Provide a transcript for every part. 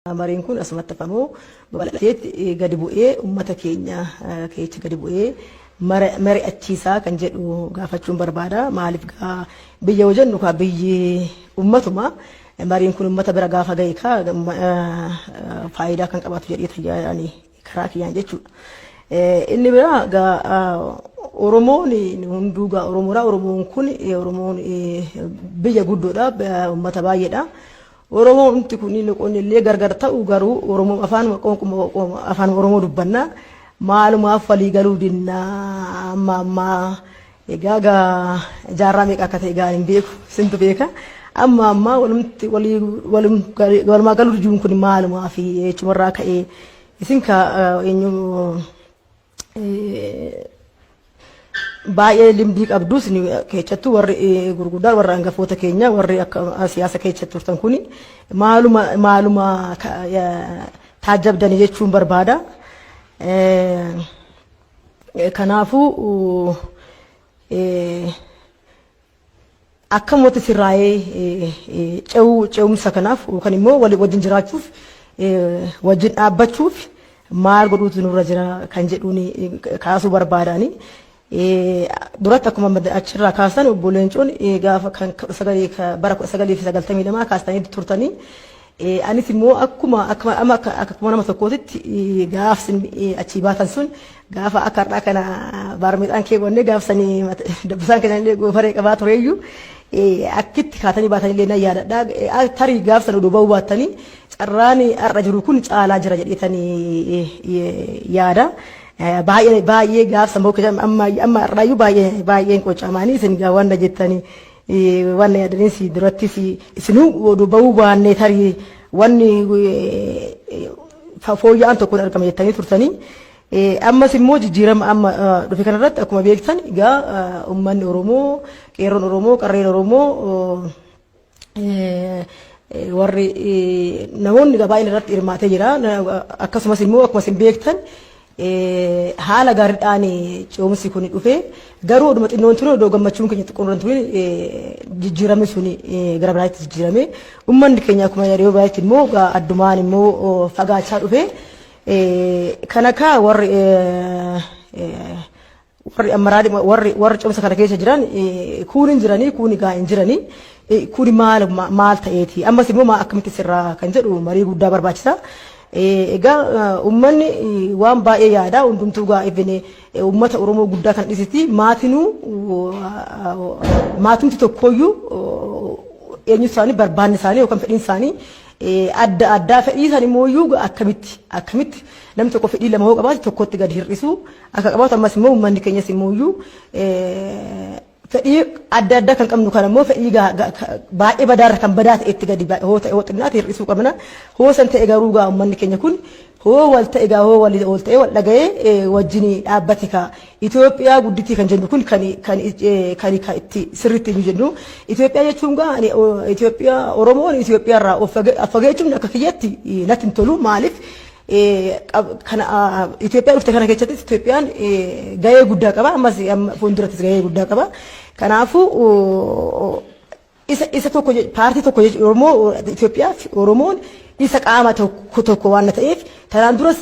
Mariin kun asumatti hafamoo babal'ateetti gadi bu'ee uummata keenya keessa gadi bu'ee mari'achiisaa kan jedhu gaafachuun barbaada. Maaliif gaa biyya yoo jennu kaa biyyi uummatuma, mariin kun uummata bira gaafa ga'e kaa faayidaa kan qabaatu jedhee tajaajilanii karaa kiyyaan jechuudha. Inni biraa gaa Oromoon hunduu gaa Oromoodha. Oromoon kun Oromoon biyya guddoodha, uummata baay'eedha. Oromoon hundi kun loqonni illee gargar ta'u garuu Oromoo afaan afaan Oromoo dubbanna. Maalumaaf walii galuu dinnaa amma ammaa? Egaa gaa jaarraa meeqa akka ta'e gaa hin beeku, sintu beeka. Amma ammaa walumti walii walumaa galuu diduun kun maalumaaf jechumarraa ka'ee isin ka eenyu baay'ee limdii qabdus keessattuu warri gurguddaan, warra hangafoota keenya, warri akka siyaasa keessa turtan kuni maaluma maaluma taajjabdani jechuun barbaada. Kanaafuu akkamumatti sirraa'ee ce'umsa kanaaf yookaan immoo wajjin jiraachuuf, wajjin dhaabbachuuf maal godhuutu nurra jira kan jedhuun kaasuu barbaadani. Duratti akkuma achirraa kaasan, obbo Leencoon, gaafa kan bara 1992 kaastanii turtanii, anis immoo akkuma nama tokkootitti gaafsin achii baatan sun gaafa akka har'aa kana baarmeexaan keewwannee gaafsanii dabbasaan keenya illee goofaree qabaa tureeyyuu akkitti kaatanii baatanii illee nan yaadadha. Tarii gaafsan oduu ba'uu baattanii carraan har'a jiru kun caalaa jira jedheetanii yaada. Baay'ee baay'ee gaafsan ba'uu amma amma har'aayyuu baay'ee baay'een qocamaanii isin gaa waan jettanii waan yaadaniis durattis isinuu oduu ba'uu baannee tarii wanni fooyya'aan tokko argama jettanii turtanii. Ammas immoo jijjiirama amma dhufe kanarratti akkuma beektan egaa uummanni Oromoo, qeerroon Oromoo, qarreen Oromoo, warri namoonni baay'een irratti hirmaatee jira. Akkasumas immoo akkuma isin beektan haala gaariidhaan ce'umsi kun dhufe, garuu oduma xinnoon ture, odoo gammachuun keenya xiqqoon ture, jijjiiramni sun gara biraatti jijjiirame. Uummanni keenya akkuma yeroo biraatti immoo addumaan immoo fagaachaa dhufe. Kana kaa warri ammaraa, warri ce'umsa kana keessa jiran kuun hin jiranii, kuun gaa hin jiranii, kun maal maal ta'eeti, ammas immoo maa akkamitti sirraa kan jedhu marii guddaa barbaachisa. Egaa uummanni waan baay'ee yaada, hundumtuu gaa even uummata Oromoo guddaa kan dhisitti maatinuu, maatumti tokkooyyuu eenyu isaanii barbaanni isaanii yookaan fedhiin isaanii adda addaa. Fedhii isaanii immoo akkamitti namni tokko fedhii lama hoo qabaate tokkotti gadi hir'isuu akka qabaatu, ammas immoo uummanni keenyas immoo fedhii adda addaa kan qabnu kan immoo fedhii baay'ee badaarra kan badaa ta'etti gadi hoo ta'e hoo xinnaate hir'isuu qabna. Hoo san ta'e garuu gaa uummanni keenya kun hoo wal ta'e gaa hoo wal ol ta'e wal dhaga'ee wajjin dhaabbate ka Itoophiyaa guddittii kan jennu kun kan kan kan kan itti sirriitti hin jennu. Itoophiyaa jechuun gaa Itoophiyaa Oromoon Itoophiyaa irraa of fageechuun akka kiyyatti natti hin tolu. Maaliif kana? Itoophiyaa dhufte kana keessatti Itoophiyaan gahee guddaa qaba, ammas fuuldurattis gahee guddaa qaba. Kanaafuu isa tokko paartii tokko Oromoo Itoophiyaa fi Oromoon isa qaama tokko tokko waan ta'eef tanaan duras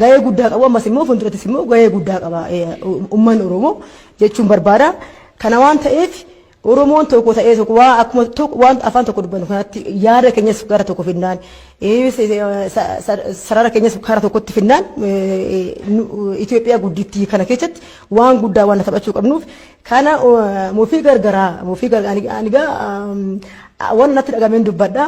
gahee guddaa qabu, ammas immoo fuuldurattis immoo gahee guddaa qaba uummanni Oromoo jechuun barbaada. Kana waan ta'eef Oromoon tokko ta'ee tokko waa akkuma tokko waan afaan tokko dubbannu kanatti yaada keenyas gara tokko finnaan, sarara keenyas kara tokkotti finnaan, Itoophiyaa guddittii kana keessatti waan guddaa waan taphachuu qabnuuf kana mufii gargaraa mufii gargaraa waan natti dhagameen dubbadha.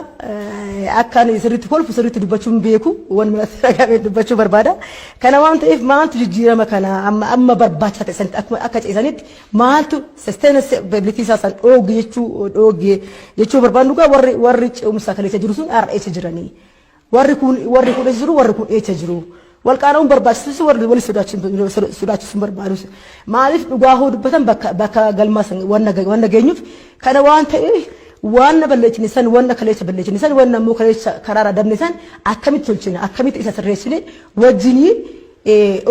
Akka ani sirriitti kolfu sirriitti dubbachuu hin beeku, waan natti dhagameen dubbachuu barbaada. Kana waan ta'eef maaltu jijjiirama kana amma amma barbaachisaa ta'e sanitti akkuma akka ceesanitti maaltu sustainability isaa san dhooge jechuu barbaannu? Gaa warri ce'umsa kaleessa jiru sun har'a eessa jiranii? Warri kun eessa jiru? Warri kun eessa jiru? Wal qaana'uun barbaachisu, warri wal sodaachisuun barbaadu. Maaliif? Dhugaa hoo dubbatan bakka galmaa san wanna geenyuuf. Kana waan ta'eef waan na balleessine san, wanna kaleessa balleessine san, wanna immoo kaleessa karaarra dabne san akkamitti tolchina, akkamitti isa sirreessine wajjinii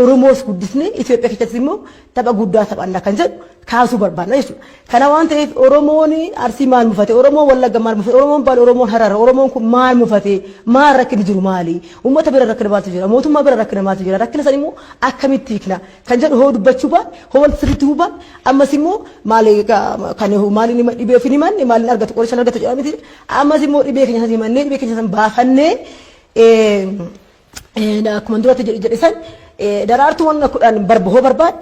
Oromoos guddisne, Itoophiyaa keessatti immoo tapha guddaa taphanna kan jedhu kaasuu barbaadna jechuudha. Kana waan ta'eef, Oromoon Arsii maal mufate, Oromoon Wallagga maal mufate, Oromoon Baale, Oromoon Harar, Oromoon kun maal mufate, maal rakkinni jiru maali, uummata bira rakkina maaltu jira, mootummaa bira rakkina maaltu jira, rakkina san immoo akkamitti hiikna kan jedhu hoo dubbachuu baate, hoo wal sirriitti hubaa, ammas immoo maali kan maaliin dhibee ofii himanne maaliin argatu, qoricha argatu jedhamiti. Ammas immoo dhibee keenya san himannee, dhibee keenya san baafannee, akkuma duratti jedhe san, daraartuu wanna 10 hoo barbaad,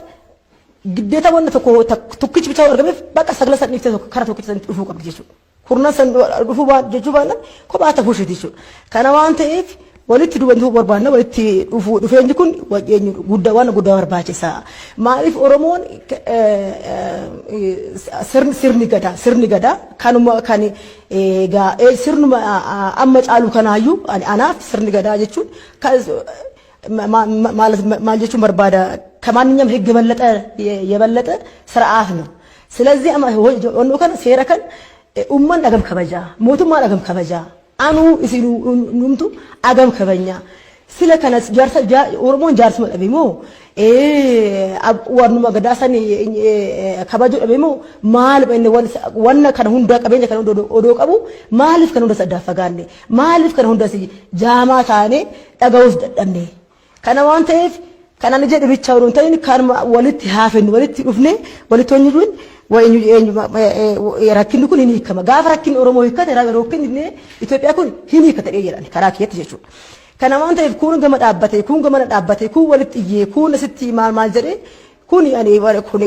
giddeeta wanna tokko tokkichi bichaa argameef, bakka sagla san dhiiftee tokko kara tokkicha sanitti dhufuu qabdi jechuudha. Kurnan san dhufuu jechuu baannaan kophaa tafuu isheeti jechuudha. Kana waan ta'eef, walitti dhufuu barbaanna. Walitti dhufuu dhufeenyi kun guddaa, waan guddaa barbaachisa. Maaliif Oromoon sirni gadaa kanuma kan egaa sirnuma amma caalu kanaayyuu, anaaf sirni gadaa jechuun maal jechuun barbaada, ከማንኛውም ህግ የበለጠ ስርዓት ነው። ስለዚህ ወኖ kan seera kan ummanni agam kabajaa, mootummaan agam kabajaa, anuu isinuu numtu agam kabajaa. Sila kana jaarsa Oromoon jaarsuma dhabe moo, warnuma gadaa san kabajuu dhabe moo, maal inni wanna kana hunda, qabeenya kana hunda odoo qabu, maaliif kana hunda saddaan fagaanne, maaliif kana hunda jaamaa taane dhaga'uus dadhabne? Kana waan ta'eef, kan ani jedhe bichaa odoo hin ta'in, kan walitti haafennu, walitti dhufne, walitti hojjetuun rakkinni kun hin hiikama. Gaafa rakkinni Oromoo hiikkate, rakkinni Itoophiyaa kun hin hiikkata jedhan karaa kiyyatti jechuudha. Kana waan ta'eef, kun gama dhaabbate, kun gamana dhaabbate, kun walitti iyyee, kun asitti maal maal jedhee, kun ani kun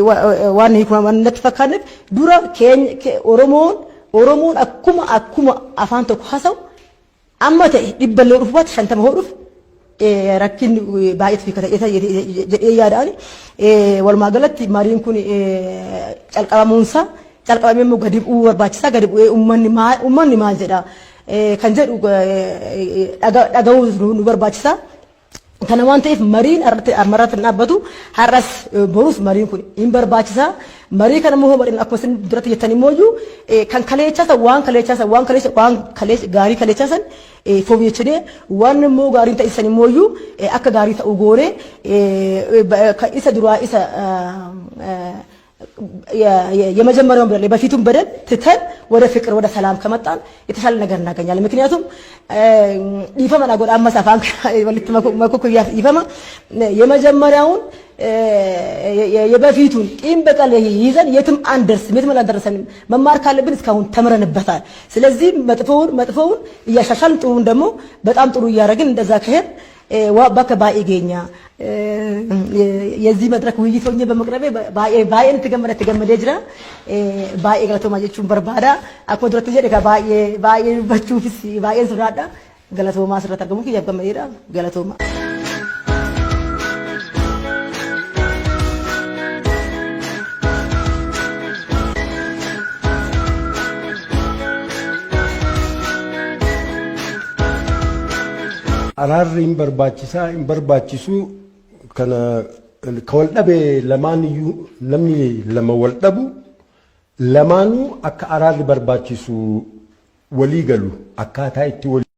waan hiikama waan natti fakkaanneef, dura keenya Oromoon akkuma afaan tokko haasa'u amma ta'e, 100llee dhufu baate, 50 hoo dhufu, rakkinni baay'eetu hiikata jedhee yaadaan. Walumaa galatti mariin kun calqabamuunsaa, calqabamee immoo gadi bu'uu barbaachisaa. Gadi bu'ee uummanni maal jedha kan jedhu dhaga'uu nu barbaachisaa. Kana waan ta'eef, mariin ammarratti hin dhaabbatu. Har'as borus mariin kun hin barbaachisaa. Marii kana immoo mariin akkuma isin duratti jettan immoo kan kaleechaasan, waan kaleechaasan, waan kaleecha, waan kaleecha gaarii kaleechaasan fooyyechinee, waan immoo gaariin ta'isan immoo akka gaarii ta'u goonee, isa duraa isa የመጀመሪያውን በደል፣ በፊቱን በደል ትተን ወደ ፍቅር ወደ ሰላም ከመጣን የተሻለ ነገር እናገኛለን። ምክንያቱም dhiifama na godha, ammas afaan walitti makuu dhiifama, የመጀመሪያውን የበፊቱን ቂም በቀል ይዘን የትም አንደርስም፣ የትም አልደረሰንም። መማር ካለብን እስካሁን ተምረንበታል። ስለዚህ መጥፎውን እያሻሻልን ጥሩን ደግሞ በጣም ጥሩ እያደረግን እንደዛ ከሄድ bakka baay'ee geenya. የዚህ መድረክ ውይይት ሆኜ በመቅረቤ baay'een itti gammadee jira. Baay'ee galatoomaa jechuun barbaada. Akkuma duratti jedhe baay'ee baay'ee dubbachuufis baay'een sodaadha. Galatoomaa, asirratti argamuu kiyyaaf gammadeedha. Galatoomaa. Araarri hin barbaachisaa hin barbaachisu kana, ka wal dhabe lamaan iyyuu, namni lama wal dhabu lamaanuu akka araarri barbaachisu walii galu, akkaataa itti walii